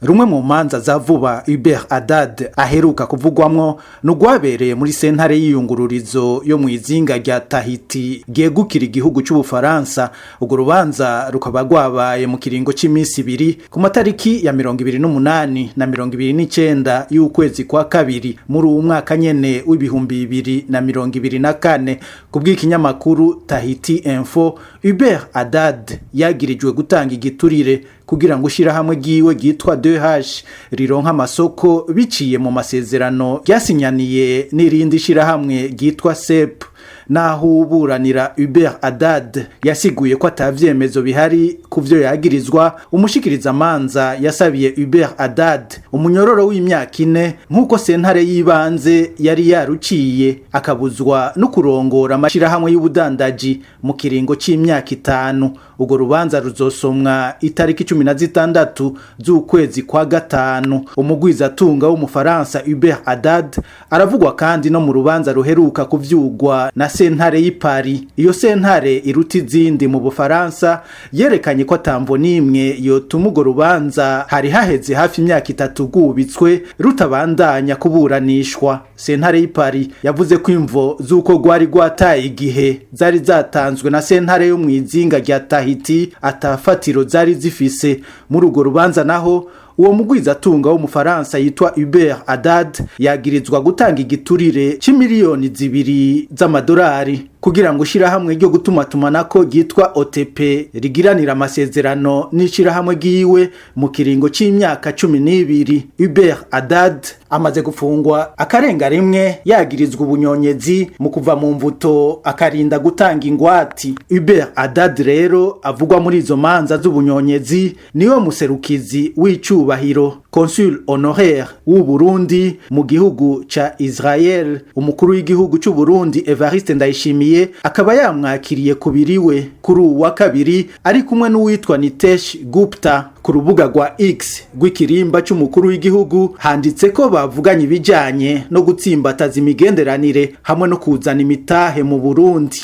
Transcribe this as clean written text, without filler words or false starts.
Rumwe mu manza za vuba Hubert Haddad aheruka kuvugwamwo ni urwabereye muri sentare y'iyungururizo yo mu izinga rya Tahiti ryegukira igihugu c'Ubufaransa. Urwo rubanza rukaba rwabaye mu kiringo c'imisi 2 ku matariki ya 28 na 29 y'ukwezi kwa kabiri muri uwu mwaka nyene w'2024. Ku bw'ikinyamakuru Tahiti Info, Hubert Haddad yagirijwe gutanga igiturire kugira ngo ishirahamwe ryiwe ryitwa 2H rironka amasoko biciye mu masezerano ryasinyaniye n'irindi shirahamwe ryitwa SEP. Naho uburanira Hubert Haddad yasiguye ko atavyemezo bihari ku vyo yagirizwa, umushikirizamanza yasabiye Hubert Haddad umunyororo w'imyaka 4 nk'uko sentare y'ibanze yari yaruciye, akabuzwa no kurongora amashirahamwe y'ubudandaji mu kiringo c'imyaka 5. Urwo rubanza ruzosomwa itariki 16 z'ukwezi kwa gatanu. Umugwizatunga w'umufaransa Hubert Haddad aravugwa kandi no mu rubanza ruheruka kuvyugwa na sentare y'i Paris. Iyo sentare iruta izindi mu Bufaransa yerekanye ko atamvo n'imwe yotuma urwo rubanza hari haheze hafi imyaka 3 rwubitswe rutabandanya kuburanishwa. Sentare y'i Paris yavuze ko imvo z'uko rwari rwataye igihe zari zatanzwe na sentare yo mu izinga rya Tahiti atafatiro zari zifise. Muri urwo rubanza naho uwo mugwizatunga w'umufaransa yitwa Hubert Haddad yagirizwa gutanga igiturire c'imiliyoni 2 z'amadolari kugira ngo ishirahamwe ryo gutumatumanako ryitwa OTP rigiranira amasezerano n'ishirahamwe ryiwe mu kiringo c'imyaka 12. Hubert Haddad amaze gufungwa akarenga rimwe yagirizwa ubunyonyezi mu kuva mu mvuto akarinda gutanga ingwati. Hubert Haddad rero avugwa muri izo manza z'ubunyonyezi niwe muserukizi w'icubahiro, consul honoraire w'u Burundi mu gihugu ca Israel. Umukuru w'igihugu c'u Burundi Evariste Ndayishimiye akaba yamwakiriye kubiriwe kuri uwa kabiri ari kumwe n'uwitwa Nitesh Gupta. Ku rubuga rwa X rw'ikirimba c'umukuru w'igihugu handitse ko bavuganye ibijanye no gutsimbataza imigenderanire hamwe no kuzana imitahe mu Burundi.